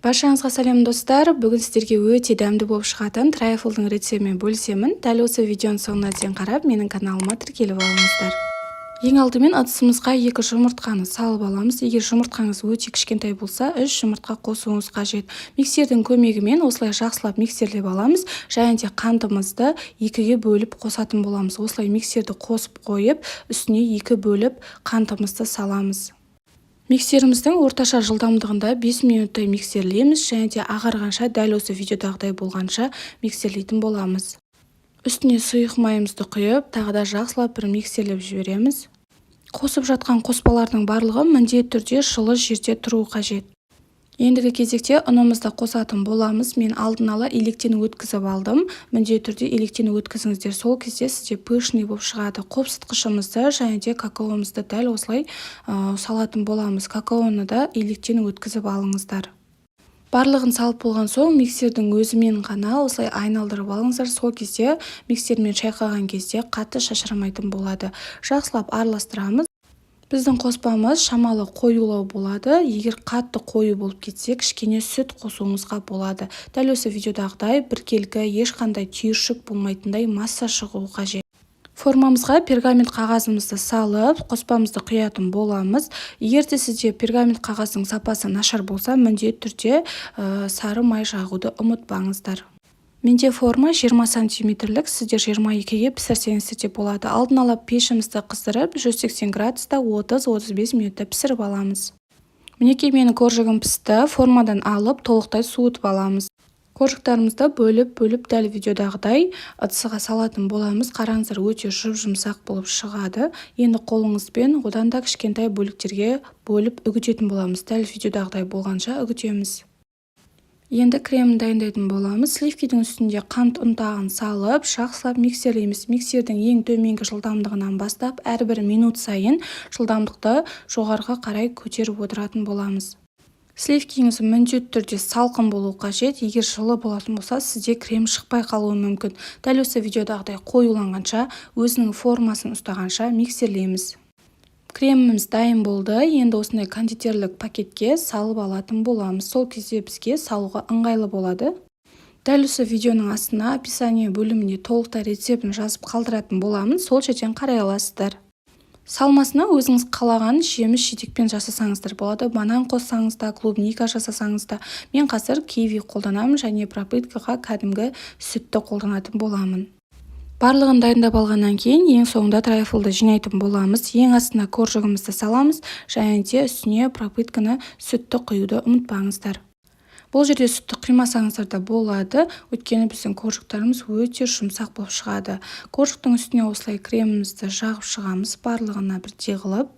Баршаңызға сәлем, достар! Бүгін сіздерге өте дәмді болып шығатын трайфлдың рецептімен бөлісемін. Дәл осы видеоның соңына дейін қарап, менің каналыма тіркеліп алыңыздар. Ең алдымен ыдысымызға екі жұмыртқаны салып аламыз. Егер жұмыртқаңыз өте кішкентай болса, үш жұмыртқа қосуыңыз қажет. Миксердің көмегімен осылай жақсылап миксерлеп аламыз және де қантымызды екіге бөліп қосатын боламыз. Осылай миксерді қосып қойып, үстіне екі бөліп қантымызды саламыз. Миксеріміздің орташа жылдамдығында 5 минуттай миксерлейміз және де ағарғанша, дәл осы видеодағыдай болғанша миксерлейтін боламыз. Үстіне сұйық майымызды құйып, тағы да жақсылап бір миксерлеп жібереміз. Қосып жатқан қоспалардың барлығы міндетті түрде жылы жерде тұруы қажет. Ендігі кезекте ұнымызды қосатын боламыз. Мен алдын ала електен өткізіп алдым. Міндетті түрде електен өткізіңіздер, сол кезде сізде пышный болып шығады. Қопсытқышымызды және де какаомызды дәл осылай салатын боламыз. Какаоны да електен өткізіп алыңыздар. Барлығын салып болған соң, миксердің өзімен ғана осылай айналдырып алыңыздар. Сол кезде миксермен шайқаған кезде қатты шашырамайтын болады. Жақсылап араластырамыз. Біздің қоспамыз шамалы қоюлау болады. Егер қатты қою болып кетсе, кішкене сүт қосуыңызға болады. Дәл осы видеодағыдай біркелкі, ешқандай түйіршік болмайтындай масса шығуы қажет. Формамызға пергамент қағазымызды салып, қоспамызды құятын боламыз. Егер де сізде пергамент қағаздың сапасы нашар болса, міндетті түрде сары май жағуды ұмытпаңыздар. Менде форма 20 сантиметрлік, сіздер 22-ге пісірсеңіздер де болады. Алдын ала пешімізді қыздырып, 180 градуста 30-35 минутта пісіріп аламыз. Мінекей, менің коржигім пісті. Формадан алып, толықтай суытып аламыз. Коржиктарымызды бөліп-бөліп, дәл видеодағыдай ыдысқа салатын боламыз. Қараңыздар, өте жұп-жұмсақ болып шығады. Енді қолыңызбен одан да кішкентай бөліктерге бөліп үгітетін боламыз. Дәл видеодағыдай болғанша үгітеміз. Енді кремін дайындайтын боламыз. Сливкидің үстінде қант ұнтағын салып, жақсылап миксерлейміз. Миксердің ең төменгі жылдамдығынан бастап, әрбір минут сайын жылдамдықты жоғарыға қарай көтеріп отыратын боламыз. Сливкиіңіз міндетті түрде салқын болуы қажет. Егер жылы болатын болса, сізде крем шықпай қалуы мүмкін. Дәл осы видеодағыдай қоюланғанша, өзінің формасын ұстағанша миксерлейміз. Креміміз дайын болды. Енді осындай кондитерлік пакетке салып алатын боламыз. Сол кезде бізге салуға ыңғайлы болады. Дәл осы видеоның астына, описание бөліміне толықтай рецептін жазып қалдыратын боламын, сол жерден қарай аласыздар. Салмасына өзіңіз қалаған жеміс жидекпен жасасаңыздар болады. Банан қоссаңыз да, клубника жасасаңыз да. Мен қазір киви қолданамын және пропыткаға кәдімгі сүтті қолданатын боламын. Барлығын дайындап алғаннан кейін, ең соңында трайфлды жинайтын боламыз. Ең астына коржигімізді саламыз және де үстіне пропытканы, сүтті құюды ұмытпаңыздар. Бұл жерде сүтті құймасаңыздар да болады, өйткені біздің коржиктарымыз өте жұмсақ болып шығады. Коржиктің үстіне осылай кремімізді жағып шығамыз, барлығына бірдей қылып.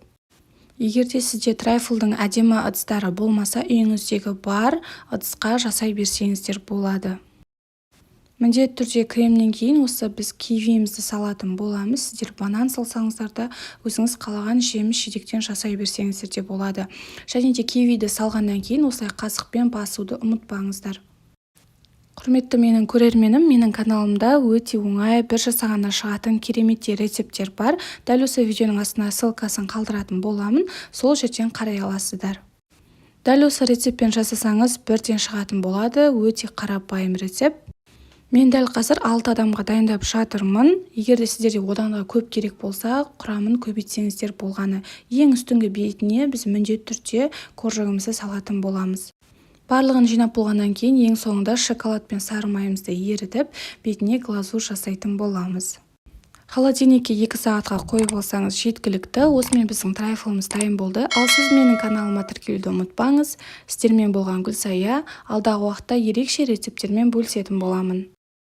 Егер де сізде трайфлдың әдемі ыдыстары болмаса, үйіңіздегі бар ыдысқа жасай берсеңіздер болады. Міндетті түрде кремнен кейін осы біз кивиімізді салатын боламыз. Сіздер банан салсаңыздар да, өзіңіз қалаған жеміс жидектен жасай берсеңіздер де болады. Және де кивиді салғаннан кейін осылай қасықпен басуды ұмытпаңыздар. Құрметті менің көрерменім, менің каналымда өте оңай, бір жасағанда шығатын кереметтей рецепттер бар. Дәл осы видеоның астына ссылкасын қалдыратын боламын, сол жерден қарай аласыздар. Дәл осы рецептпен жасасаңыз, бірден шығатын болады. Өте қарапайым рецепт. Мен дәл қазір алты адамға дайындап жатырмын. Егер де сіздерде одан да көп керек болса, құрамын көбейтсеңіздер болғаны. Ең үстіңгі бетіне біз міндетті түрде коржигімізді салатын боламыз. Барлығын жинап болғаннан кейін, ең соңында шоколад пен сары майымызды ерітіп, бетіне глазурь жасайтын боламыз. Холодильникке 2 сағатқа қойып алсаңыз, жеткілікті. Осымен біздің трайфлымыз дайын болды. Ал сіз менің каналыма тіркелуді ұмытпаңыз. Сіздермен болған Гүлсая. Алдағы уақытта ерекше рецепттермен бөлісетін боламын.